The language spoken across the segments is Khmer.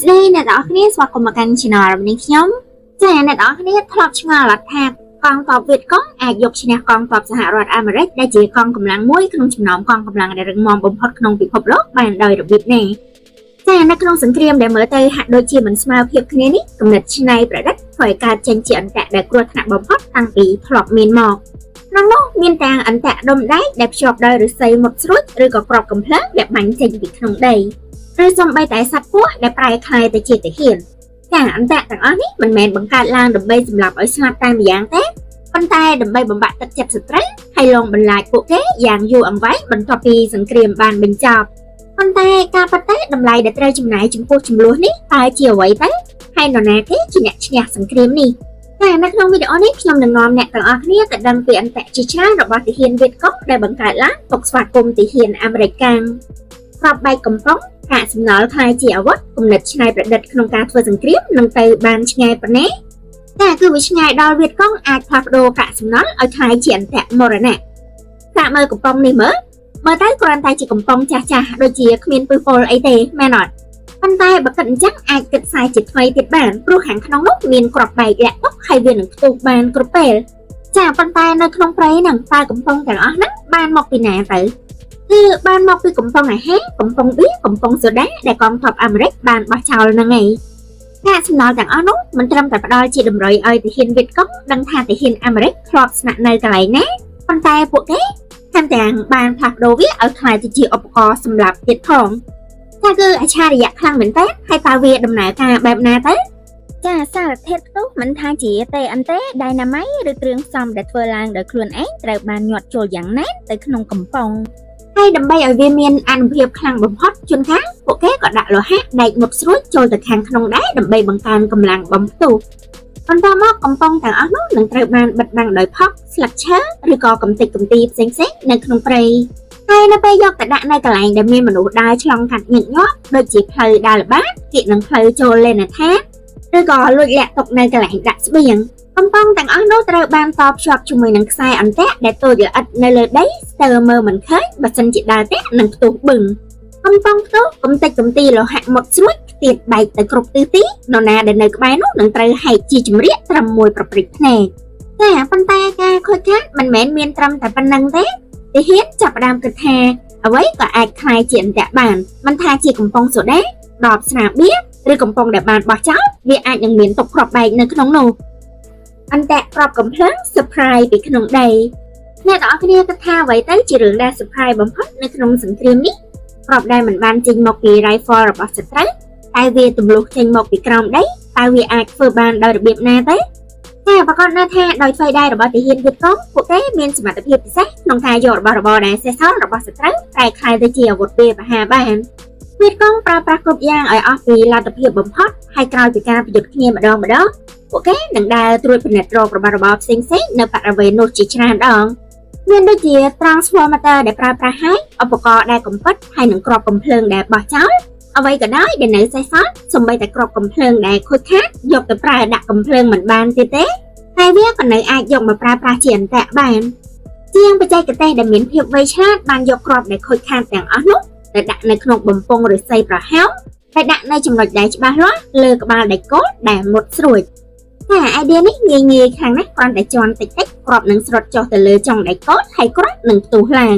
ស្តីអ្នកទាំងអស់គ្នាស្វាគមន៍មកកាន់ Channel របស់នាងខ្ញុំចាអ្នកទាំងអស់គ្នាធ្លាប់ឆ្ងល់អត់ថាកងទ័ពវៀតកុងអាចយកឈ្នះកងទ័ពសហរដ្ឋអាមេរិកដែលជាកងកម្លាំងមួយក្នុងចំណោមកងកម្លាំងដែលរឹងមាំបំផុតក្នុងពិភពលោកបានដោយរបៀបណាចានៅក្នុងសង្គ្រាមដែលមើលទៅហាក់ដូចជាមិនស្មើភាពគ្នានេះគំនិតច្នៃប្រឌិតធ្វើឲ្យកើតចេញជាអន្ទាក់ដែលគ្រោះថ្នាក់បំផុតតាំងពីធ្លាប់មានមកក្នុងនោះមានទាំងអន្ទាក់ដុំដែកដែលភ្ជាប់ដោយឫស្សីមុតស្រួចឬក៏គ្រាប់កំភ្លើងដែលបាញ់ចេញពីក្នុងដី ឬសូម្បីតែសត្វពស់ដែលប្រែក្លាយទៅជាទាហានចាអន្ទាក់ទាំងអស់នេះមិនមែនបង្កើតឡើងដើម្បីសម្លាប់ឲ្យស្លាប់តែម្យ៉ាងទេប៉ុន្តែដើម្បីបំបាក់ទឹកចិត្តសត្រូវហើយលងបន្លាចពួកគេយ៉ាងយូរអង្វែងបន្ទាប់ពីសង្គ្រាមបានបញ្ចប់ប៉ុន្តែការប៉តែតម្លៃដែលត្រូវចំណាយចំពោះចំនួននេះតើជាអ្វីទៅហើយនរណាគេជាអ្នកឈ្នះសង្គ្រាមនេះតែនៅក្នុងវីដេអូនេះខ្ញុំនឹងនាំអ្នកទាំងអស់គ្នាទៅដឹងពីអន្ទាក់ជាច្រើនរបស់ទាហានវៀតកុងដែលបង្កើតឡើងទុកស្វាគមន៍ទាហានអាមេរិកកាំងគ្រាប់បែកកំប៉ុង កាកសំណល់ក្លាយជាអាវុធគំនិតច្នៃប្រឌិតក្នុងការធ្វើសង្គ្រាមនឹងទៅបានឆ្ងាយប៉ុណ្ណាតែគឺវាឆ្ងាយដល់វៀតកុងអាចផ្លាស់ប្ដូរកាកសំណល់ឲ្យក្លាយជាអន្ទាក់មរណៈសាកមើលកំប៉ុងនេះមើលមើលទៅគ្រាន់តែជាកំប៉ុងចាស់ចាស់ដូចជាគ្មានពឹសពុលអីទេមែនអត់ប៉ុន្តែបើគិតអញ្ចឹងអាចគិតខ្សែជាថ្មីទៀតបានព្រោះខាងក្នុងនោះមានគ្រាប់បែកលាក់ទុកហើយវានឹងផ្ទុះបានគ្រប់ពេលចាប៉ុន្តែនៅក្នុងព្រៃហ្នឹងតើកំប៉ុងទាំងអស់ហ្នឹងបានមកពីណាទៅគឺបានមកពីកំប៉ុងអាហារកំប៉ុងបៀកំប៉ុងសូដាដែលកងទ័ពអាមេរិកបានបោះចោលហ្នឹងឯងកាកសំណល់ទាំងអស់នោះមិនត្រឹមតែផ្ដល់ជាតម្រុយឲ្យទាហានវៀតកុងដឹងថាទាហានអាមេរិកធ្លាប់ស្នាក់នៅកន្លែងណាប៉ុន្តែពួកគេថែមទាំងបានផ្លាស់ប្ដូរវាឲ្យក្លាយទៅជាឧបករណ៍សម្រាប់ទៀតផងចាគឺអច្ឆរិយៈខ្លាំងមែនតើហើយតើវាដំណើរការបែបណាទៅចាសារធាតុផ្ទុះមិនថាជា TNT Dynamite ឬគ្រឿងផ្សំដែលធ្វើឡើងដោយខ្លួនឯងត្រូវបានញាត់ចូលយ៉ាងណែនទៅក្នុងកំប៉ុងហើយដើម្បីឲ្យវាមានអានុភាពខ្លាំងបំផុតជួនកាលពួកគេក៏ដាក់លោហៈដែកមុតស្រួចចូលទៅខាងក្នុងដែរដើម្បីបង្កើនកម្លាំងបំផ្ទុះបន្តមកកំប៉ុងទាំងអស់នោះនឹងត្រូវបានបិទបាំងដោយផុកស្លឹកឈើឬក៏កំទេចកំទីផ្សេងៗនៅក្នុងព្រៃហើយនៅពេលយកទៅដាក់នៅកន្លែងដែលមានមនុស្សដើរឆ្លងកាត់ញឹកញាប់ដូចជាផ្លូវដើរល្បាតគៀកនឹងផ្លូវចូលលេនដ្ឋានឬក៏លួចលាក់ទុកនៅកន្លែងដាក់ស្បៀងកំប៉ុងទាំងអស់នោះត្រូវបានតភ្ជាប់ជាមួយនឹងខ្សែអន្ទាក់ដែលតូចល្អិតនៅលើដីស្ទើរមើលមិនឃើញបើសិនជាដើរតាក់នឹងផ្ទុះបឹងកំប៉ុងផ្ទុះកំទេចកំទីលោហៈមុតស្រួចខ្ទាតបែកទៅគ្រប់ទិសទីនរណាដែលនៅក្បែរនោះនឹងត្រូវហែកជាចម្រៀកត្រឹមមួយប្រព្រឹត្តភ្នែកតែប៉ុន្តែការខូចខាតមិនមែនមានត្រឹមតែប៉ុណ្្នឹងទេទាហានចាប់ផ្ដើមគិតថាអ្វីក៏អាចក្លាយជាអន្ទាក់បានមិនថាជាកំប៉ុងសូដាដបស្នាបៀឬកំប៉ុងដែលបានបោះចោលវាអាចនឹងមានទុកគ្រាប់បែកនៅក្នុងនោះអន្ទាក់គ្រាប់កំភ្លើង surprise ពីក្នុងដីអ្នកទាំងអស់គ្នាគិតថាអ្វីទៅជារឿងដែល surprise បំផុតនៅក្នុងសង្គ្រាមនេះគ្រាប់ដែលមិនបានចេញមកពី rifle របស់សត្រូវតែវាទម្លុះចេញមកពីក្រោមដីតើវាអាចធ្វើបានដោយរបៀបណាទៅតែប្រកាសណាស់ថាដោយថ្វីដៃរបស់ទាហានវៀតកុងពួកគេមានសមត្ថភាពពិសេសក្នុងការយករបស់របរដែលសេសសល់របស់សត្រូវតែក្លាយទៅជាអាវុធវាប្រហារបានវៀតកុងប្រើប្រាស់គ្រប់យ៉ាងឲ្យអស់ពីលទ្ធភាពបំផុតហើយក្រោយពីការប្រយុទ្ធគ្នាម្ដងម្ដងពួកគេនឹងដើរត្រួតពិនិត្យរករបស់របរផ្សេងៗនៅបរិវេណនោះជាច្រើនដងមានដូចជា transformator ដែលប្រើប្រាស់ហើយឧបករណ៍ដែលកំពិតហើយនិងគ្រាប់កំភ្លើងដែលបោះចោលអ្វីក៏ដោយដែលនៅសេសសល់សូម្បីតែគ្រាប់កំភ្លើងដែលខូចខាតយកទៅប្រើដាក់កំភ្លើងមិនបានទៀតទេតែវាក៏នៅអាចយកមកប្រើប្រាស់ជាអន្ទាក់បានជាងបច្ចេកទេសដែលមានភាពវៃឆ្លាតបានយកគ្រាប់ដែលខូចខាតទាំងអស់នោះទៅដាក់នៅក្នុងបំពង់ឫស្សីប្រហោងដែលដាក់នៅចំណុចដែលច្បាស់លាស់លើក្បាលដែកគោលដែលមុតស្រួចតែ idea នេះងាយងាយខ្លាំងណាស់គ្រាន់តែជន់តិចតិចគ្រាប់នឹងស្រុតចុះទៅលើចុងដែកគោលហើយគ្រាប់នឹងផ្ទុះឡើង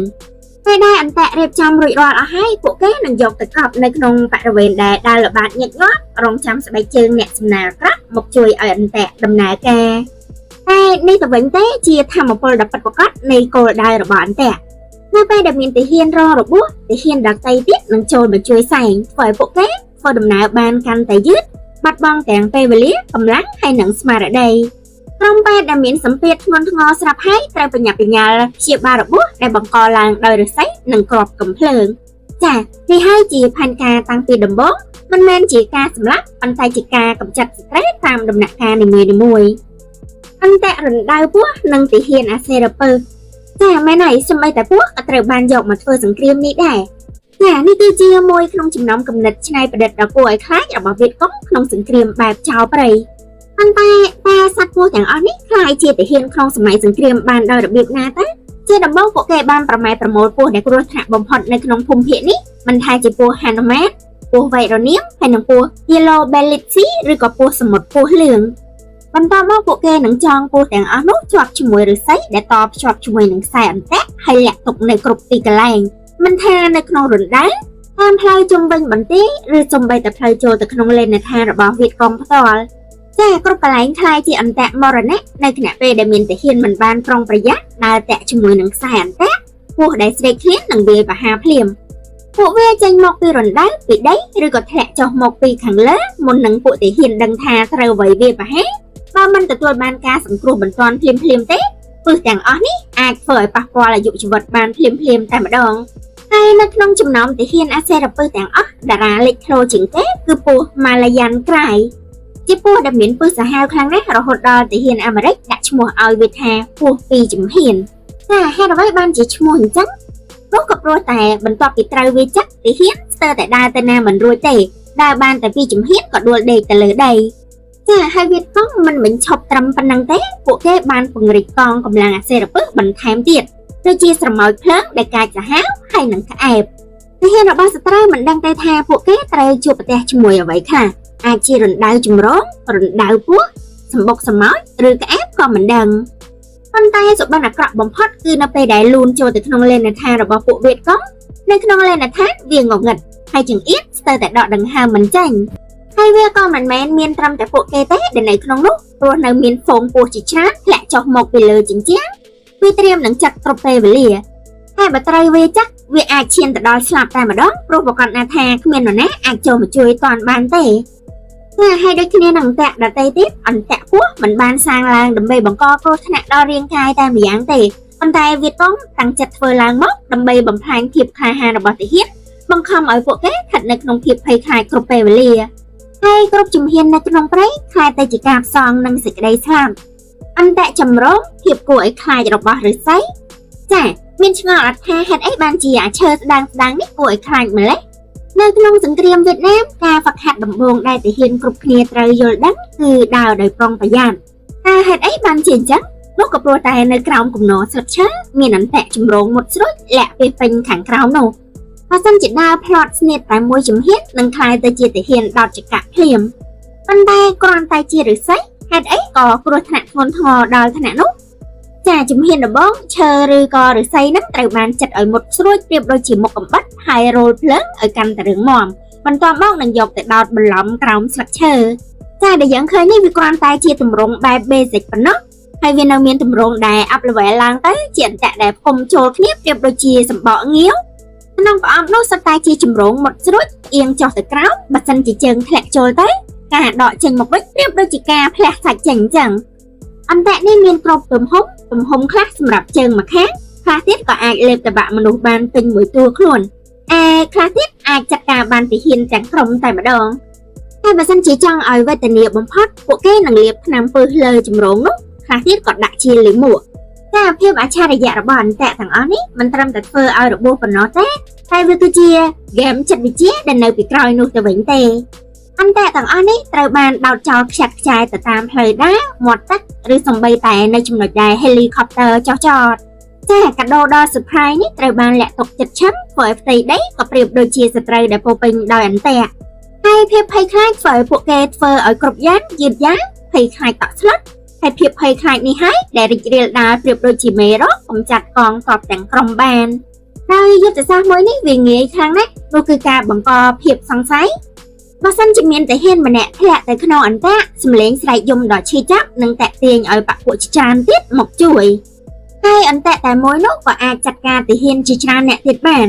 ពេលដែលអន្ទាក់រៀបចំរួចរាល់អស់ហើយពួកគេនឹងយកទៅកប់នៅក្នុងបរិវេណដែលដើរល្បាតញឹកញាប់រងចាំស្បែកជើងអ្នកសំណាលក្រក់មកជួយឲ្យអន្ទាក់ដំណើរការតែនេះទៅវិញទេជាធម្មពលដ៏ពិតប្រាកដនៃគោលដៅរបស់អន្ទាក់នៅពេលដែលមានទាហានរងរបួសទាហានដទៃទៀតនឹងចូលមកជួយសែងធ្វើឲ្យពួកគេធ្វើដំណើរបានកាន់តែយឺតបាត់បង់ទាំងពេលវេលាកម្លាំងហើយនិងស្មារតីក្រុមពេទ្យដែលមានសម្ពាធធ្ងន់ធ្ងរស្រាប់ហើយត្រូវប្រញាប់ប្រញាល់ព្យាបាលរបួសដែលបង្កឡើងដោយឫស្សីនិងគ្រាប់កំភ្លើងចា៎នេះហើយជាផែនការតាំងពីដំបូងមិនមែនជាការសម្លាប់ប៉ុន្តែជាការកម្ចាត់សត្រូវតាមដំណាក់កាលនីមួយៗអន្ទាក់រណ្ដៅពស់និងទាហានអាសេរពើចាមែនហើយសូម្បីតែពស់ក៏ត្រូវបានយកមកធ្វើសង្គ្រាមនេះដែរចានេះគឺជាមួយក្នុងចំណោមគំនិតច្នៃប្រឌិតដ៏គួរឲ្យខ្លាចរបស់វៀតកុងក្នុងសង្គ្រាមបែបចោលព្រៃប៉ុន្តែតើសត្វពស់ទាំងអស់នេះក្លាយជាទាហានក្នុងសម័យសង្គ្រាមបានដោយរបៀបណាទៅជាដំបូងពួកគេបានប្រម៉ែប្រមូលពស់ដែលគ្រោះថ្នាក់បំផុតនៅក្នុងភូមិភាគនេះមិនថាជាពស់ហនុមាន ពស់វែករនាមហើយនិងពស់ Yellow Bellied Sea ឬក៏ពស់សមុទ្រពស់លឿងបន្ទាប់មកពួកគេនឹងចងពស់ទាំងអស់នោះជាប់ជាមួយឫស្សីដែលតភ្ជាប់ជាមួយនឹងខ្សែអន្ទាក់ហើយលាក់ទុកនៅគ្រប់ទីកន្លែងមិនថានៅក្នុងរណ្ដៅតាមផ្លូវជុំវិញបន្ទាយឬសូម្បីតែផ្លូវចូលទៅក្នុងលេនដ្ឋានរបស់វៀតកុងផ្ទាល់ចាគ្រប់កន្លែងក្លាយជាអន្ទាក់មរណៈនៅខណៈពេលដែលមានទាហានមិនបានប្រុងប្រយ័ត្នដើរតាក់ជាមួយនឹងខ្សែអន្ទាក់ពស់ដែលស្រេកឃ្លាននឹងវាយប្រហារភ្លាមពួកវាចេញមកពីរណ្ដៅពីដីឬក៏ធ្លាក់ចុះមកពីខាងលើមុននឹងពួកទាហានដឹងថាត្រូវអ្វីវាប្រហារបើមិនទទួលបានការសង្គ្រោះបន្ទាន់ភ្លាមៗទេពឹសទាំងអស់នេះអាចធ្វើឲ្យប៉ះពាល់អាយុជីវិតបានភ្លាមៗតែម្ដងហើយនៅក្នុងចំណោមទាហានអាសេរពឹសទាំងអស់តារាលេចធ្លោជាងគេគឺពស់ម៉ាឡាយ៉ាន់ក្រៃជាពស់ដែលមានពឹសសាហាវខ្លាំងណាស់រហូតដល់ទាហានអាមេរិកដាក់ឈ្មោះឲ្យវាថាពស់ពីរជំហានតែហេតុអ្វីបានជាឈ្មោះអញ្ចឹងនោះក៏ព្រោះតែបន្ទាប់ពីត្រូវវាចាក់ទាហានស្ទើរតែដើរទៅណាមិនរួចទេដើរបានតែពីរជំហានក៏ដួលដេកទៅលើដីចាហើយវៀតកុងមិនបញ្ឈប់ត្រឹមប៉ុណ្ណឹងទេពួកគេបានពង្រីកកងកម្លាំងអាសេរពឹសបន្ថែមទៀតដូចជាស្រមោចភ្លើងដែលកាចសាហាវហើយនឹងក្អែបទាហានរបស់សត្រូវមិនដឹងទេថាពួកគេត្រូវជួបប្រទះជាមួយអ្វីខ្លះអាចជារណ្ដៅចម្រងរណ្ដៅពស់សម្បុកស្រមោចឬក្អែបក៏មិនដឹងប៉ុន្តែសុបិនអាក្រក់បំផុតគឺនៅពេលដែលលូនចូលទៅក្នុងលេនដ្ឋានរបស់ពួកវៀតកុងនៅក្នុងលេនដ្ឋានវាងងឹតហើយចង្អៀតស្ទើរតែដកដង្ហើមមិនចេញហើយវាក៏មិនមែនមានត្រឹមតែពួកគេទេដែលនៅក្នុងនោះព្រោះនៅមានហ្វូងពស់ជាច្រើនធ្លាក់ចុះមកពីលើជញ្ជាំងវាត្រៀមនឹងចាក់គ្រប់ពេលវេលាតែបើត្រូវវាចាក់វាអាចឈានទៅដល់ស្លាប់តែម្ដងព្រោះប្រកាសណាថាគ្មាននរណាអាចចូលមកជួយតាន់បានទេតែហើយដូចគ្នានឹងអន្ទាក់ដទៃទៀតអន្ទាក់ពស់មិនបានសាងឡើងដើម្បីបង្កគ្រោះថ្នាក់ដល់រាងកាយតែម្យ៉ាងទេប៉ុន្តែវៀតកុងតាំងចិត្តធ្វើឡើងមកដើម្បីបំផ្លាញភាពក្លាហានរបស់ទាហានបង្ខំឲ្យពួកគេស្ថិតនៅក្នុងភាពភ័យខ្លាចគ្រប់ពេលវេលាហើយគ្រប់ជំហាននៅក្នុងព្រៃក្លាយទៅជាការផ្សងនឹងសេចក្តីស្លាប់អន្ទាក់ចម្រងភាពគួរឲ្យខ្លាចរបស់ឫស្សីចាមានឆ្ងល់អត់ថាហេតុអីបានជាអាឈើស្ដាងស្ដាងនេះគួរឲ្យខ្លាចម្ល៉េះនៅក្នុងសង្គ្រាមវៀតណាមការហ្វឹកហាត់ដំបូងដែលទាហានគ្រប់គ្នាត្រូវយល់ដឹងគឺដើរដោយប្រុងប្រយ័ត្នតើហេតុអីបានជាអញ្ចឹងនោះក៏ព្រោះតែនៅក្រោមគំនរស្លឹកឈើមានអន្ទាក់ចម្រងមុតស្រួចលាក់ពីពេញខាងក្រោមនោះបើសិនជាដើរផ្្លាត់ស្នៀតតែមួយជំហាននឹងក្លាយទៅជាទាហានដោតចកាភ្លាមប៉ុន្តែគ្រាន់តែជាឫស្សីហេតុអីក៏គ្រោះថ្នាក់ធ្ងន់ធ្ងរដល់ថ្នាក់នោះចាជំហានដំបូងឈើឬក៏ឫស្សីនឹងត្រូវបានចិតឲ្យមុតស្រួចប្រៀបដូចជាមុខកំបិតហើយរោលភ្លើងឲ្យកាន់តែរឹងមាំបន្ទាប់មកនឹងយកទៅដោតបន្លំក្រោមស្លឹកឈើចាដែលយើងឃើញនេះវាគ្រាន់តែជាទម្រង់បែប basic ប៉ុណ្ណោះហើយវានៅមានទម្រង់ដែល up level ឡើងទៅជាអន្ទាក់ដែលផ្គុំចូលគ្នាប្រៀបដូចជាសម្បកងាវក្នុងប្រអប់នោះសុទ្ធតែជាចម្រងមុតស្រួចអៀងចុះទៅក្រោមបើសិនជាជើងធ្លាក់ចូលទៅការដកចេញមកវិញប្រៀបដូចជាការផ្លះសាច់ចេញអញ្ចឹងអន្ទាក់នេះមានគ្រប់ទំហំទំហំខ្លះសម្រាប់ជើងម្ខាងខ្លះទៀតក៏អាចលេបតបាក់មនុស្សបានពេញមួយតួខ្លួនឯខ្លះទៀតអាចចាត់ការបានទាហានទាំងក្រុមតែម្ដងតែបើសិនជាចង់ឲ្យវេទនាបំផុតពួកគេនឹងលាបថ្នាំពឹសលើចម្រងនោះខ្លះទៀតក៏ដាក់ជាលាមកតែភាពអច្ឆរិយៈរបស់អន្ទាក់ទាំងអស់នេះមិនត្រឹមតែធ្វើឲ្យរបួសប៉ុណ្ណោះទេតែវាគឺជាហ្គេមចិត្តវិទ្យាដែលនៅពីក្រោយនោះទៅវិញទេអន្ទាក់ទាំងអស់នេះត្រូវបានដោតចោលខ្ចាត់ខ្ចាយទៅតាមផ្លូវដើរមាត់ទឹកឬសូម្បីតែនៅចំណុចដែល helicopter ចុះចតចាកាដូដ៏ surprise នេះត្រូវបានលាក់ទុកចិត្តឆឹងធ្វើឲ្យផ្ទៃដីក៏ប្រៀបដូចជាសត្រូវដែលពោពេញដោយអន្ទាក់ហើយភាពភ័យខ្លាចធ្វើឲ្យពួកគេធ្វើឲ្យគ្រប់យ៉ាងយឺតយ៉ាវភ័យខ្លាចតក់ស្លុតហើយភាពភ័យខ្លាចនេះហើយដែលរីករាលដាលប្រៀបដូចជាមេរោគកម្ចាត់កងទ័ពទាំងក្រុមបានហើយយុទ្ធសាស្ត្រមួយនេះវាងាយខ្លាំងណាស់នោះគឺការបង្កភាពសង្ស័យបើសិនជាមានទាហានម្នាក់ធ្លាក់ទៅក្នុងអន្ទាក់សម្លេងស្រែកយំដ៏ឈឺចាប់នឹងតាក់ទាញឲ្យបក្ខពួកជាច្រើនទៀតមកជួយហើយអន្ទាក់តែមួយនោះក៏អាចចាត់ការទាហានជាច្រើនអ្នកទៀតបាន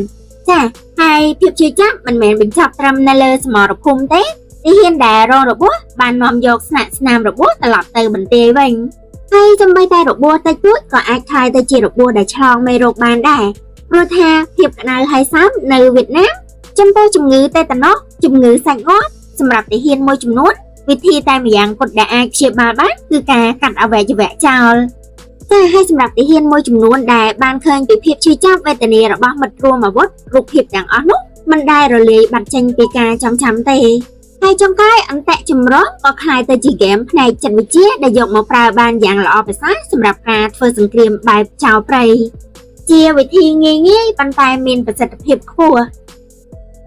ចាហើយភាពឈឺចាប់មិនមែនបញ្ចប់ត្រឹមនៅលើសមរភូមិទេទាហានដែលរងរបួសបាននាំយកស្នាក់ស្នាមរបួសត្រឡប់ទៅបន្ទាយវិញហើយសូម្បីតែរបួសតិចតួចក៏អាចក្លាយទៅជារបួសដែលឆ្លងមេរោគបានដែរព្រោះថាភាពក្តៅហើយសើមនៅវៀតណាមចំពោះជំងឺតេតាណូសជំងឺសាច់ងាប់សម្រាប់ទាហានមួយចំនួនវិធីតែម្យ៉ាងគត់ដែលអាចព្យាបាលបានគឺការកាត់អវយវៈចោលចាហើយសម្រាប់ទាហានមួយចំនួនដែលបានឃើញពីភាពឈឺចាប់វេទនារបស់មិត្តរួមអាវុធរូបភាពទាំងអស់នោះមិនដែលរលាយបាត់ចេញពីការចងចាំទេហើយចុងក្រោយអន្ទាក់ចម្រុះក៏ក្លាយទៅជាហ្គេមផ្នែកចិត្តវិទ្យាដែលយកមកប្រើបានយ៉ាងល្អប្រសើរសម្រាប់ការធ្វើសង្គ្រាមបែបចោលព្រៃជាវិធីងាយៗប៉ុន្តែមានប្រសិទ្ធភាពខ្ពស់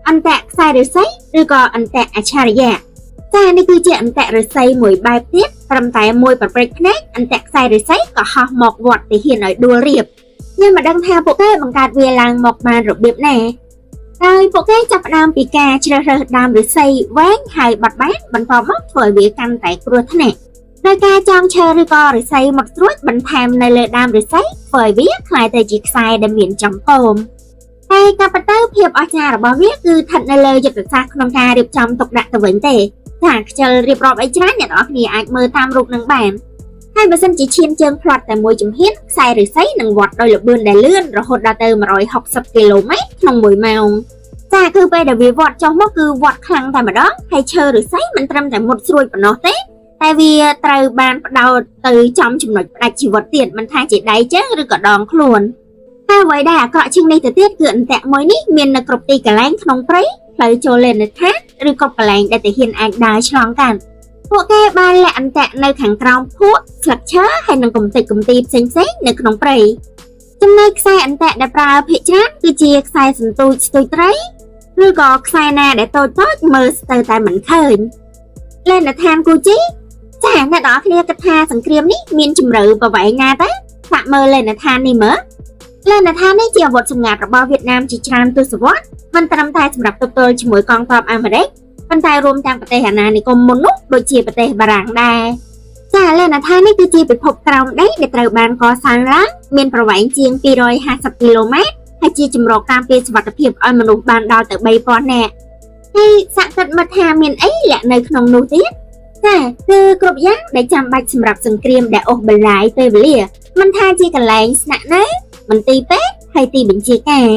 ។ អន្ទាក់ខ្សែឫស្សីឬក៏អន្ទាក់អច្ឆរិយៈចានេះគឺជាអន្ទាក់ឫស្សីមួយបែបទៀតត្រឹមតែមួយប្រព្រឹត្តភ្នែកអន្ទាក់ខ្សែឫស្សីក៏ហោះមកវត្តទាហានឲ្យដួលរៀបខ្ញុំមិនដឹងថាពួកគេបង្កើតវាឡើងមកបានរបៀបណាហើយពួកគេចាប់ផ្ដើមពីការជ្រើសរើសដើមឫស្សីវែងហើយបត់បែនបន្ទាប់មកធ្វើឲ្យវាកាន់តែគ្រោះថ្នាក់ដោយការចងឈើឬក៏ឫស្សីមកស្រួចបន្ថែមនៅលើដើមឫស្សីធ្វើឲ្យវាក្លាយទៅជាខ្សែដែលមានចង្កូមតែការពិតទៅភាពអស្ចារ្យរបស់វាគឺស្ថិតនៅលើយុទ្ធសាស្ត្រក្នុងការរៀបចំទុកដាក់ទៅវិញទេចាខ្ជិលរៀបរាប់អីច្រើនអ្នកនរគ្នាអាចមើលតាមរូបនឹងបានហើយបើសិនជាឈានជើងផ្លាត់តែមួយជំហានខ្សែឫស្សីនឹងវត្តដោយល្បឿនដែលលឿនរហូតដល់ទៅ160គីឡូម៉ែត្រក្នុង1ម៉ោងចាគឺពេលដែលវាវត្តចុះមកគឺវត្តខ្លាំងតែម្ដងហើយឈើឫស្សីមិនត្រឹមតែមុតស្រួចប៉ុណ្ណោះទេតែវាត្រូវបានផ្ដោតទៅចំចំណុចផ្ដាច់ជីវិតទៀតមិនថាជាដៃជើងឬក៏ដងខ្លួនតែអ្វីដែលអាក្រក់ជាងនេះទៅទៀតគឺអន្ទាក់មួយនេះមាននៅគ្រប់ទីកន្លែងក្នុងព្រៃផ្លូវចូលលេនដ្ឋានឬគ្រប់កន្លែងដែលទាហានអាចដើរឆ្លងកាត់ពួកគេបានលាក់អន្ទាក់នៅខាងក្រោមភក់ស្លឹកឈើហើយនិងកំទេចកំទីផ្សេងៗនៅក្នុងព្រៃចំណែកខ្សែអន្ទាក់ដែលប្រើភាគច្រើនគឺជាខ្សែសន្ទូចស្ទូចត្រីឬក៏ខ្សែណាដែលតូចៗមើលស្ទើរតែមិនឃើញលេនដ្ឋានគូជីចាអ្នកនរគ្នាគិតថាសង្គ្រាមនេះមានជំរឿប្រវែងណាទៅសាកមើលលេនដ្ឋាននេះមើលលេនដ្ឋាននេះជាអាវុធសម្ងាត់របស់វៀតណាមជាច្រើនទសវត្សរ៍មិនត្រឹមតែសម្រាប់ទប់ទល់ជាមួយកងទ័ពអាមេរិកប៉ុន្តែរួមទាំងប្រទេសអាណានិគមមុននោះដូចជាប្រទេសបារាំងដែរចាលេនដ្ឋាននេះគឺជាពិភពក្រោមដីដែលត្រូវបានកសាងឡើងមានប្រវែងជាង250គីឡូម៉ែត្រហើយជាជំរកការពារសុវត្ថិភាពឲ្យមនុស្សបានដល់ទៅ3000នាក់ហើយសាក់គិតមកថាមានអីលាក់នៅក្នុងនោះទៀតចាគឺគ្រប់យ៉ាងដែលចាំបាច់សម្រាប់សង្គ្រាមដែលអូសបន្លាយពេលវេលាមិនថាជាកន្លែងស្នាក់នៅមន្ទីរពេទ្យហើយទីបញ្ជាការ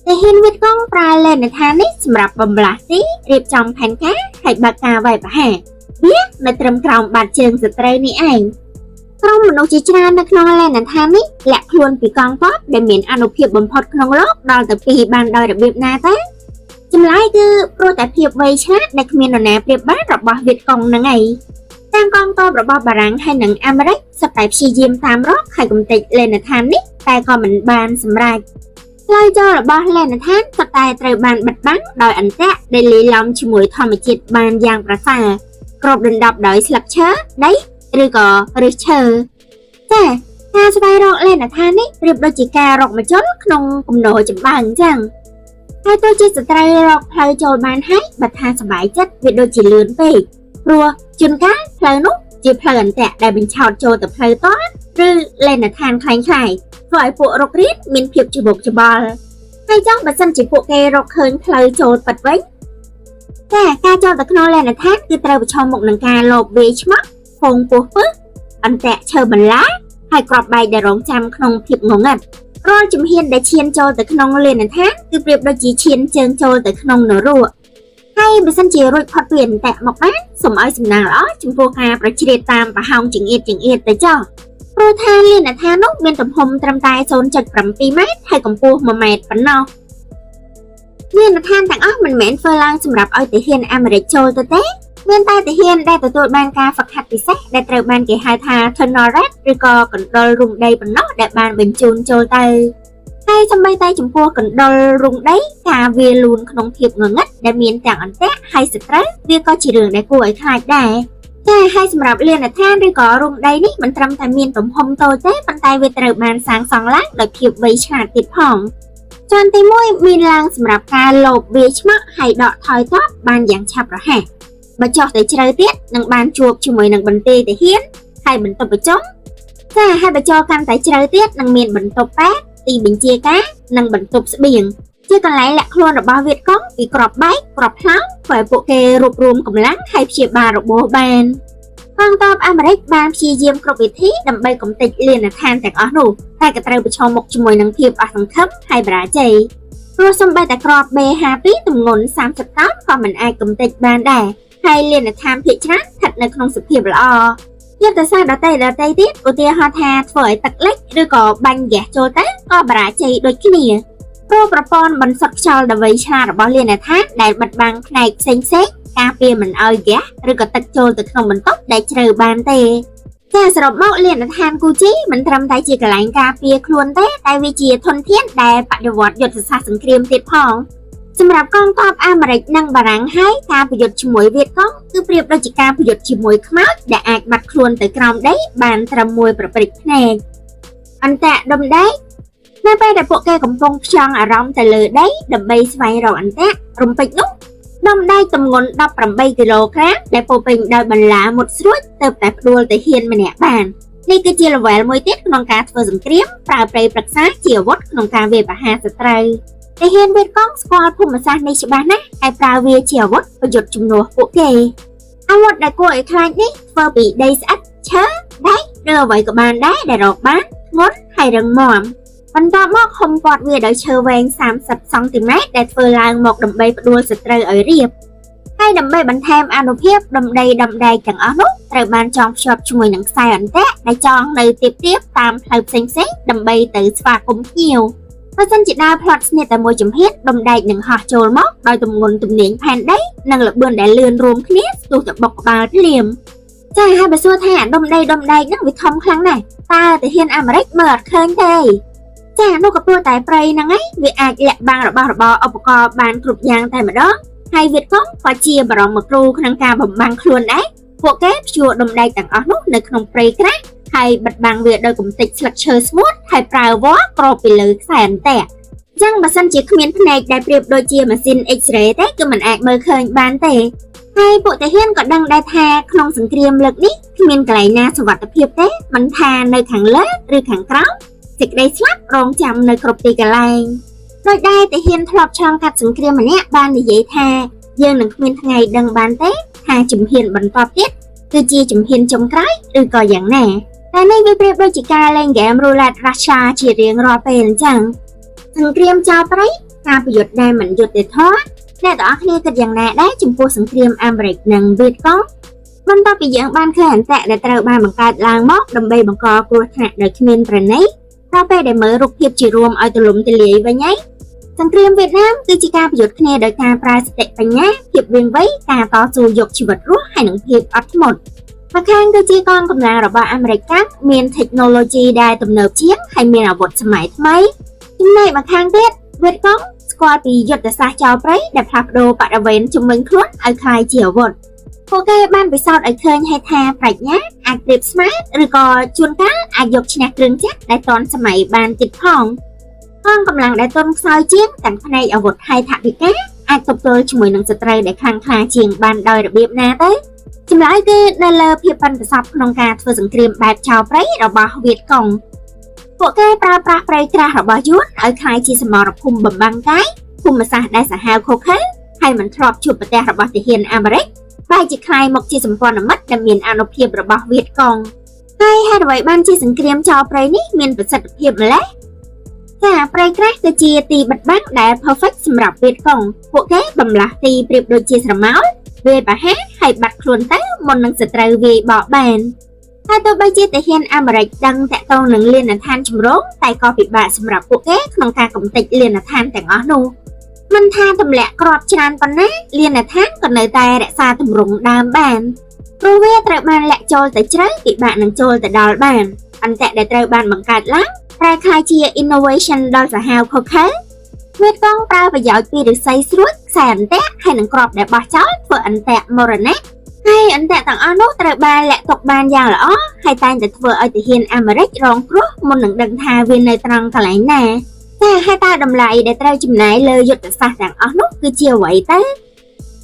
ទាហានវៀតកុងប្រើលេនដ្ឋាននេះសម្រាប់បំលាស់ទីរៀបចំផែនការហើយបើកការវាយប្រហារវានៅត្រឹមក្រោមបាតជើងសត្រូវនេះឯងក្រុមមនុស្សជាច្រើននៅក្នុងលេនដ្ឋាននេះលាក់ខ្លួនពីកងទ័ពដែលមានអានុភាពបំផុតក្នុងលោកដល់ទៅពីរបានដោយរបៀបណាទៅចម្លើយគឺព្រោះតែភាពវៃឆ្លាតដែលគ្មាននរណាប្រៀបបានរបស់វៀតកុងហ្នឹងឯងតាមកងទ័ពរបស់បារាំងហើយនិងអាមេរិកសុទ្ធតែព្យាយាមតាមរកហើយកំទេចលេនដ្ឋាននេះតែក៏មិនបានសម្រេចផ្លូវចូលរបស់លេនដ្ឋានសុទ្ធតែត្រូវបានបិទបាំងដោយអន្ទាក់ដែលលាយឡំជាមួយធម្មជាតិបានយ៉ាងប្រសើរគ្របដណ្ដប់ដោយស្លឹកឈើដីឬក៏ឫសឈើចាការស្វែងរកលេនដ្ឋាននេះប្រៀបដូចជាការរកម្ជុលក្នុងគំនរចម្បាំងអញ្ចឹងហើយទោះជាសត្រូវរកផ្លូវចូលបានហើយបើថាសប្បាយចិត្តវាដូចជាលឿនពេកព្រោះជួនកាលផ្លូវនោះជាផ្លូវអន្ទាក់ដែលបញ្ឆោតចូលទៅផ្លូវតឬលេនដ្ឋានคล้ายៗធ្វើឲ្យពួករុករានមានភាពច្បុកច្បល់ហើយចង់បើសិនជាពួកគេរកឃើញផ្លូវចូលពិតវិញចាការចូលទៅក្នុងលេនដ្ឋានគឺត្រូវប្រឈមមុខនឹងការលបវាយឆ្មក់ហ្វូងពស់ពឹសអន្ទាក់ឈើបន្លាហើយគ្រាប់បែកដែលរងចាំក្នុងភាពងងឹតរាល់ជំហានដែលឈានចូលទៅក្នុងលេនដ្ឋានគឺប្រៀបដូចជាឈានជើងចូលទៅក្នុងនរកហើយបើសិនជារួចផុតពីអន្ទាក់មកបានសូមឲ្យសំណាងល្អចំពោះការប្រជ្រៀតតាមប្រហោងចង្អៀតចង្អៀតទៅចុះព្រោះថាលេនដ្ឋាននោះមានទំហំត្រឹមតែ 0.7 ម៉ែត្រហើយកម្ពស់1ម៉ែត្រប៉ុណ្ណោះលេនដ្ឋានទាំងអស់មិនមែនធ្វើឡើងសម្រាប់ឲ្យទាហានអាមេរិកចូលទៅទេមានតែទាហានដែលទទួលបានការហ្វឹកហាត់ពិសេសដែលត្រូវបានគេហៅថា Tunnel Rat ឬក៏កណ្ដុររុងដីប៉ុណ្ណោះដែលបានបញ្ជូនចូលទៅហើយសម្បីតែចំពោះកណ្ដុររុងដីការវាលូនក្នុងភាពងងឹតដែលមានទាំងអន្ទាក់ហើយសត្រូវវាក៏ជារឿងដែលគួរឲ្យខ្លាចដែរចាហើយសម្រាប់លានដ្ឋានឬក៏រុងដីនេះមិនត្រឹមតែមានទំហំតូចទេប៉ុន្តែវាត្រូវបានសាងសង់ឡើងដោយភាពវៃឆ្លាតទៀតផងជាន់ទី1មានឡើងសម្រាប់ការលបវាយឆ្មក់ហើយដកថយទ័ពបានយ៉ាងឆាប់រហ័សបើចុះទៅជ្រៅទៀតនឹងបានជួបជាមួយនឹងបន្ទាយទាហានហើយបន្ទប់ប្រជុំចាហើយបើចូលកាន់តែជ្រៅទៀតនឹងមានបន្ទប់ពេទ្យទីបញ្ជាការនិងបន្ទប់ស្បៀងជាកន្លែងលាក់ខ្លួនរបស់វៀតកុងពីគ្រាប់បែកគ្រាប់ផ្លោងធ្វើឲ្យពួកគេរួបរួមកម្លាំងហើយព្យាបាលរបួសបានកងទ័ពអាមេរិកបានព្យាយាមគ្រប់វិធីដើម្បីកម្ទេចលានដ្ឋានទាំងអស់នោះតែក៏ត្រូវប្រឈមមុខជាមួយនឹងភាពអស់សង្ឃឹមហើយបរាជ័យព្រោះសូម្បីតែគ្រាប់ B52 ទម្ងន់30តោនក៏មិនអាចកម្ទេចបានដែរហើយលានដ្ឋានភាគច្រើនស្ថិតនៅក្នុងសភាពល្អយុទ្ធសាស្ត្រដទៃទៀតឧទាហរណ៍ថាធ្វើឲ្យទឹកលិចឬក៏បាញ់ហ្គាសចូលទៅក៏បរាជ័យដូចគ្នាព្រោះប្រព័ន្ធបន្សុទ្ធខ្យល់ដ៏វៃឆ្លាតរបស់លានដ្ឋានដែលបិទបាំងផ្នែកផ្សេងៗការពារមិនឲ្យហ្គាសឬក៏ទឹកចូលទៅក្នុងបន្ទប់ដែលជ្រៅបានទេចាសរុបមកលានដ្ឋានគូជីមិនត្រឹមតែជាកន្លែងការពារខ្លួនទេតែវាជាធនធានដែលបដិវត្តយុទ្ធសាស្ត្រសង្គ្រាមទៀតផង សម្រាប់កងទ័ពអាមេរិកនិងបារាំងហើយការប្រយុទ្ធជាមួយវៀតកុងគឺប្រៀបដូចជាការប្រយុទ្ធជាមួយខ្មោចដែលអាចបាត់ខ្លួនទៅក្រោមដីបានត្រឹមមួយប្រព្រឹត្តភ្នែកអន្តៈដុំដែកនៅពេលដែលពួកគេកំពុងផ្ចង់អារម្មណ៍ទៅលើដីដើម្បីស្វែងរកអន្តៈរំពេចនោះដុំដែកទម្ងន់18គីឡូក្រាមដែលពោពេញដោយបន្លាមុតស្រួចទៅតែផ្ដួលទៅហ៊ានម្នាក់បាននេះគឺជា level មួយទៀតក្នុងការធ្វើសង្គ្រាមប្រើព្រៃប្រឹក្សាជាអាវុធក្នុងការវាយប្រហារសត្រូវទាហានវៀតកុងស្គាល់ភូមិសាស្ត្រនេះច្បាស់ណាស់ហើយប្រើវាជាអាវុធប្រយុទ្ធជំនួសពួកគេអាវុធដែលគួរឲ្យខ្លាចនេះធ្វើពីដីស្អិតឈើដែកឬអ្វីក៏បានដែរដែលរកបានធ្ងន់ហើយរឹងមាំបន្ទាប់មកហុំព័ទ្ធវាដោយឈើវែង30សង់ទីម៉ែត្រដែលធ្វើឡើងមកដើម្បីផ្ដួលសត្រូវឲ្យរាបហើយដើម្បីបន្ថែមអានុភាពដំដីដំដែកទាំងអស់នោះត្រូវបានចងភ្ជាប់ជាមួយនឹងខ្សែអន្ទាក់ដែលចងនៅទៀបៗតាមផ្លូវផ្សេងៗដើម្បីទៅស្វាគមន៍ភ្ញៀវបើសិនជាដើរផ្លត់ស្នៀតតែមួយចំហៀនដុំដែកនឹងហោះចូលមកដោយទម្ងន់ទំនាញផែនដីនិងល្បឿនដែលលឿនរួមគ្នាស្ទុះទៅបុកក្បាលភ្លាមចាហើយបើសួរថាដុំដីដុំដែកហ្នឹងវាធំខ្លាំងណាស់តើទាហានអាមេរិកមើលអត់ឃើញទេចានោះក៏ព្រោះតែព្រៃហ្នឹងឯងវាអាចលាក់បាំងរបស់របរឧបករណ៍បានគ្រប់យ៉ាងតែម្ដងហើយវៀតកុងក៏ជាបរមគ្រូក្នុងការបំបាំងខ្លួនដែរពួកគេព្យួរដុំដែកទាំងអស់នោះនៅក្នុងព្រៃក្រាស់ហើយបិទបាំងវាដោយកំទេចស្លឹកឈើស្ងួតហើយប្រើវល្លិគ្របពីលើខ្សែអន្ទាក់ចឹងបើសិនជាគ្មានភ្នែកដែលប្រៀបដូចជាម៉ាស៊ីន X-ray ទេគឺមិនអាចមើលឃើញបានទេហើយពួកទាហានក៏ដឹងដែរថាក្នុងសង្គ្រាមលើកនេះគ្មានកន្លែងណាសុវត្ថិភាពទេមិនថានៅខាងលើឬខាងក្រោមសេចក្តីស្លាប់រងចាំនៅគ្រប់ទីកន្លែងដោយដែរទាហានធ្លាប់ឆ្លងកាត់សង្គ្រាមម្នាក់បាននិយាយថាយើងនឹងគ្មានថ្ងៃដឹងបានទេថាជំហានបន្តទៀតគឺជាជំហានចុងក្រោយឬក៏យ៉ាងណាតែនេះវាប្រៀបដូចជាការលេងហ្គេម Roulette Russia ជារៀងរាល់ពេលអញ្ចឹងសង្គ្រាមចោលព្រៃការប្រយុទ្ធដែលមិនយុត្តិធម៌អ្នកទាំងអស់គ្នាគិតយ៉ាងណាដែរចំពោះសង្គ្រាមអាមេរិកនិងវៀតកុងបន្ទាប់ពីយើងបានឃើញអន្តៈដែលត្រូវបានបង្កើតឡើងមកដើម្បីបង្កគ្រោះថ្នាក់ដោយគ្មានប្រណីដល់ពេលដែលមើលរូបភាពជារួមឲ្យទូលំទូលាយវិញហើយសង្គ្រាមវៀតណាមគឺជាការប្រយុទ្ធគ្នាដោយការប្រើសតិបញ្ញាភាពវាងវៃការតស៊ូយកជីវិតរស់ហើយនិងភាពអត់ធ្មត់ម្ខាងគឺជាកងកម្លាំងរបស់អាមេរិកកាំងមាន technology ដែលទំនើបជាងហើយមានអាវុធសម័យថ្មីចំណែកម្ខាងទៀតវៀតកុងស្គាល់ពីយុទ្ធសាស្ត្រចោលព្រៃដែលផ្លាស់ប្ដូរបរិវេណជំនាញខ្លួនឲ្យក្លាយជាអាវុធពួកគេបានពិសោធន៍ឲ្យឃើញហើយថាប្រាជ្ញាអាចប្រៀបស្មើឬក៏ជួនកាលអាចយកឈ្នះគ្រឿងចក្រដែលទាន់សម័យបានទៀតផងកងកម្លាំងដែលទន់ខ្សោយជាងទាំងផ្នែកអាវុធហើយថវិកាអាចទប់ទល់ជាមួយនឹងសត្រូវដែលខ្លាំងក្លាជាងបានដោយរបៀបណាទៅចម្លើយគឺនៅលើភាពប៉ិនប្រសប់ក្នុងការធ្វើសង្គ្រាមបែបចោលព្រៃរបស់វៀតកុងពួកគេប្រើប្រាស់ព្រៃក្រាស់របស់យួនឲ្យក្លាយជាសមរភូមិបំបាំងកាយភូមិសាស្ត្រដែលសាហាវឃោរឃៅហើយមិនធ្លាប់ជួបប្រទះរបស់ទាហានអាមេរិកបែរជាក្លាយមកជាសម្ព័ន្ធមិត្តដែលមានអានុភាពរបស់វៀតកុងហើយហេតុអ្វីបានជាសង្គ្រាមចោលព្រៃនេះមានប្រសិទ្ធភាពម្ល៉េះចាព្រៃក្រាស់គឺជាទីបិទបាំងដែល perfect សម្រាប់វៀតកុងពួកគេបំលាស់ទីប្រៀបដូចជាស្រមោលវាយប្រហារហើយបាត់ខ្លួនទៅមុននឹងសត្រូវវាយបកបានហើយទោះបីជាទាហានអាមេរិកដឹងតាក់ទងនឹងលានដ្ឋានចម្រុងតែក៏ពិបាកសម្រាប់ពួកគេក្នុងការកំទេចលានដ្ឋានទាំងអស់នោះមិនថាទម្លាក់គ្រាប់ច្រើនប៉ុណ្ណាលានដ្ឋានក៏នៅតែរក្សាទម្រង់ដើមបានព្រោះវាត្រូវបានលាក់ចូលទៅជ្រៅពិបាកនឹងចូលទៅដល់បានអន្តៈដែលត្រូវបានបង្កើតឡើងប្រែក្លាយជា innovation ដ៏សាហាវឃោរឃៅវៀតកុងប្រើប្រយោជន៍ពីឫស្សីស្រួចខ្សែអន្ទាក់ហើយនឹងគ្រាប់ដែលបោះចោលធ្វើអន្ទាក់មរណៈហើយអន្ទាក់ទាំងអស់នោះត្រូវបានលាក់ទុកបានយ៉ាងល្អហើយតែងតែធ្វើឲ្យទាហានអាមេរិករងគ្រោះមុននឹងដឹងថាវានៅត្រង់កន្លែងណាចាហើយតើតម្លៃដែលត្រូវចំណាយលើយុទ្ធសាស្ត្រទាំងអស់នោះគឺជាអ្វីទៅ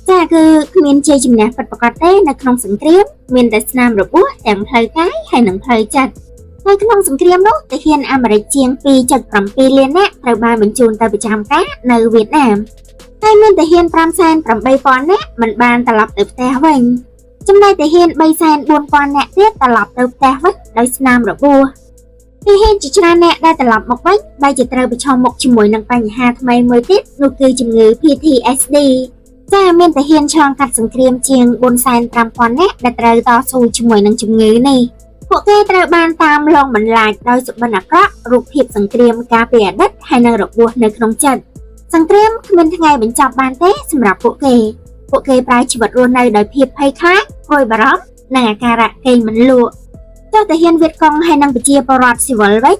ចាគឺគ្មានជ័យជំនះពិតប្រាកដទេនៅក្នុងសង្គ្រាមមានតែស្នាមរបួសទាំងផ្លូវកាយហើយនិងផ្លូវចិត្តនៅក្នុងសង្គ្រាមនោះទាហានអាមេរិកជាង 2.7 លាននាក់ត្រូវបានបញ្ជូនទៅប្រចាំការនៅវៀតណាមហើយមានទាហាន 580,000 នាក់មិនបានត្រឡប់ទៅផ្ទះវិញចំណែកទាហាន 340,000 នាក់ទៀតត្រឡប់ទៅផ្ទះវិញដោយស្នាមរបួសទាហានជាច្រើនអ្នកដែលត្រឡប់មកវិញបែរជាត្រូវប្រឈមមុខជាមួយនឹងបញ្ហាថ្មីមួយទៀតនោះគឺជំងឺ PTSD ចាមានទាហានឆ្លងកាត់សង្គ្រាមជាង 450,000 នាក់ដែលត្រូវតស៊ូជាមួយនឹងជំងឺនេះពួកគេត្រូវបានតាមលងបន្លាចដោយសុបិនអាក្រក់រូបភាពសង្គ្រាមកាលពីអតីតហើយនិងរបួសនៅក្នុងចិត្តសង្គ្រាមគ្មានថ្ងៃបញ្ចប់បានទេសម្រាប់ពួកគេពួកគេប្រើជីវិតរស់នៅដោយភាពភ័យខ្លាចព្រួយបារម្ភនិងអាការៈគេងមិនលក់ចុះទាហានវៀតកុងហើយនិងប្រជាពលរដ្ឋស៊ីវិលវិញ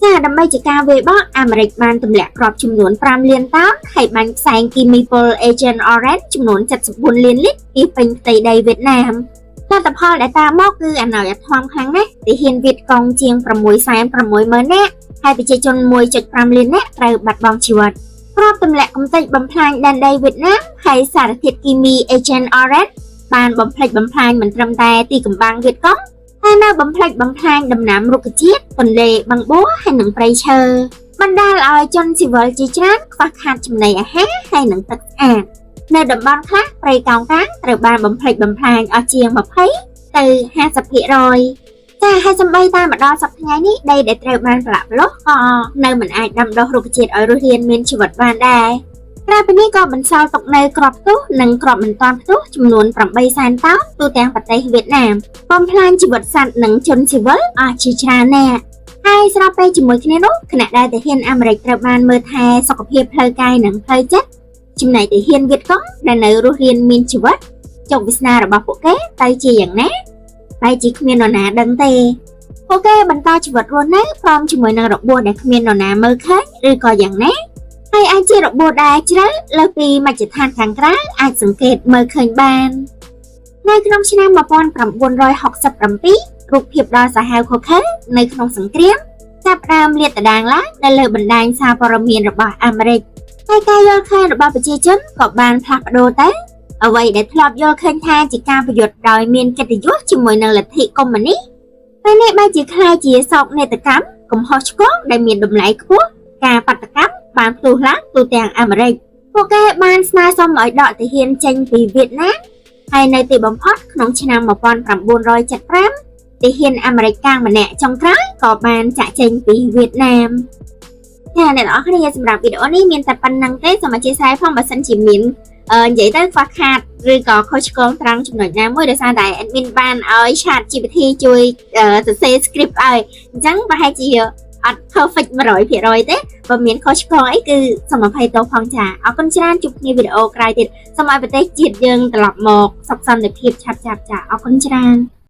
ចា ចាដើម្បីជាការវាយបកអាមេរិកបានទម្លាក់គ្រាប់ចំនួន5លានតោនហើយបាញ់ផ្សែងគីមីពុល Agent Orange ចំនួន74លានលីត្រពីពេញផ្ទៃដីវៀតណាមលទ្ធផលដែលតាមមកគឺអណោយអធមខ្លាំងណាស់ទាហានវៀតកុងជាង660,000នាក់ហើយប្រជាជន1.5លាននាក់ត្រូវបាត់បង់ជីវិតគ្រាប់ទម្លាក់កំទេចបំផ្លាញដែនដីវៀតណាមហើយសារធាតុគីមី Agent Orange បានបំផ្លិចបំផ្លាញមិនត្រឹមតែទីកំបាំងវៀតកុងតែនៅបំផ្លិចបំផ្លាញដំណាំរុក្ខជាតិទន្លេបឹងបួហើយនិងព្រៃឈើបណ្ដាលឲ្យជនស៊ីវិលជាច្រើនខ្វះខាតចំណីអាហារហើយនិងទឹកស្អាតនៅតំបន់ខ្លះព្រៃកោងកាងត្រូវបានបំផ្លិចបំផ្លាញអស់ជាង20ទៅ50%ចាហើយសំបីតាមមកដល់សប្តាហ៍ថ្ងៃនេះដីដែលត្រូវបានប្រឡាក់ប្រឡោះក៏នៅមិនអាចដាំដុះរុក្ខជាតិឲ្យរស់រានមានជីវិតបានដែរក្រៅពីនេះក៏បន្សល់ទុកនៅគ្រាប់ផ្ទុះនិងគ្រាប់មិនទាន់ផ្ទុះចំនួន8សែនតោនទូទាំងប្រទេសវៀតណាមបំផ្លាញជីវិតសត្វនិងជនស៊ីវិលអស់ជាច្រើនអ្នកហើយស្របពេលជាមួយគ្នានោះខណៈដែលទាហានអាមេរិកត្រូវបានមើលថែសុខភាពផ្លូវកាយនិងផ្លូវចិត្តចំណែកទាហានវៀតកុងដែលនៅរស់រានមានជីវិតជោគវាសនារបស់ពួកគេទៅជាយ៉ាងណាបែរជាគ្មាននរណាដឹងទេពួកគេបន្តជីវិតរស់នៅព្រមជាមួយនឹងរបួសដែលគ្មាននរណាមើលឃើញឬក៏យ៉ាងណាហើយអាចជារបួសដែលជ្រៅលើសពីមជ្ឈដ្ឋានខាងក្រៅអាចសង្កេតមើលឃើញបាននៅក្នុងឆ្នាំ1967រូបភាពដ៏សាហាវឃោរឃៅនៅក្នុងសង្គ្រាមចាប់ផ្ដើមលាតត្រដាងឡើងនៅលើបណ្ដាញសារព័ត៌មានរបស់អាមេរិកហើយការយល់ឃើញរបស់ប្រជាជនក៏បានផ្លាស់ប្ដូរទៅអ្វីដែលធ្លាប់យល់ឃើញថាជាការប្រយុទ្ធដោយមានកិត្តិយសជាមួយនឹងលទ្ធិកុម្មុយនីសពេលនេះបែរជាក្លាយជាសោកនាដកម្មកំហុសឆ្គងដែលមានតម្លៃខ្ពស់ការបាតុកម្មបានផ្ទុះឡើងទូទាំងអាមេរិកពួកគេបានស្នើសុំឲ្យដកទាហានចេញពីវៀតណាមហើយនៅទីបំផុតក្នុងឆ្នាំ1975ទាហានអាមេរិកកាំងម្នាក់ចុងក្រោយក៏បានចាក់ចេញពីវៀតណាមចាអ្នកនរអគ្នាសម្រាប់វីដេអូនេះមានតែប៉ុណ្្នឹងទេសូមអធិស្ឋានផងបើសិនជាមាននិយាយទៅខ្វះខាតឬក៏ខុសឆ្គងត្រង់ចំណុចណាមួយដោយសារតែ admin បានឲ្យ Chat GPT ជួយសរសេរ script ឲ្យអញ្ចឹងប្រហែលជាអត់ perfect 100%ទេបើមានខុសឆ្គងអីគឺសូមអភ័យទោសផងចាអរគុណច្រើនជួបគ្នាវីដេអូក្រោយទៀតសូមឲ្យប្រទេសជាតិយើងត្រឡប់មកសុខសន្តិភាពឆាប់ៗចាអរគុណច្រើន។